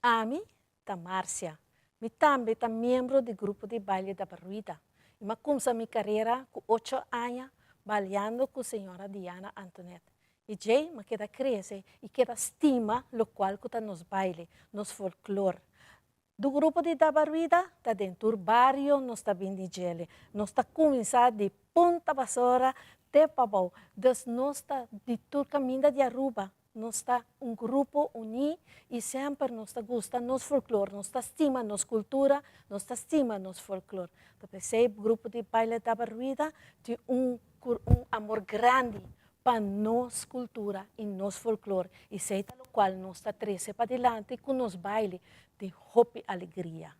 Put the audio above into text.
Ami ta Marcia. Mi tambe ta miembro di grupo di baile Dabaruida. I m'a kumsa mi karera ku ocho aña baliando ku señora Diana Antonet. I djei m'a keda krese i keda stima lokual ku ta nos baile, nos folklor. Du grupo di Dabaruida ta den tur bario nos ta bin di djele. Nos ta kuminsá di Punta Basora te pabou. Dus nos ta di tur kaminda di Aruba. Nos ta un grupo uní i semper nos ta gusta nos folklor, nos ta stima nos kultura, nos ta stima nos folklor. Ta p'esei grupo di Baile Dabaruida tin un un amor grandi pa nos kultura i nos folklor i esei ta lokual nos ta trese padilanti ku nos baile tin hopi alegria.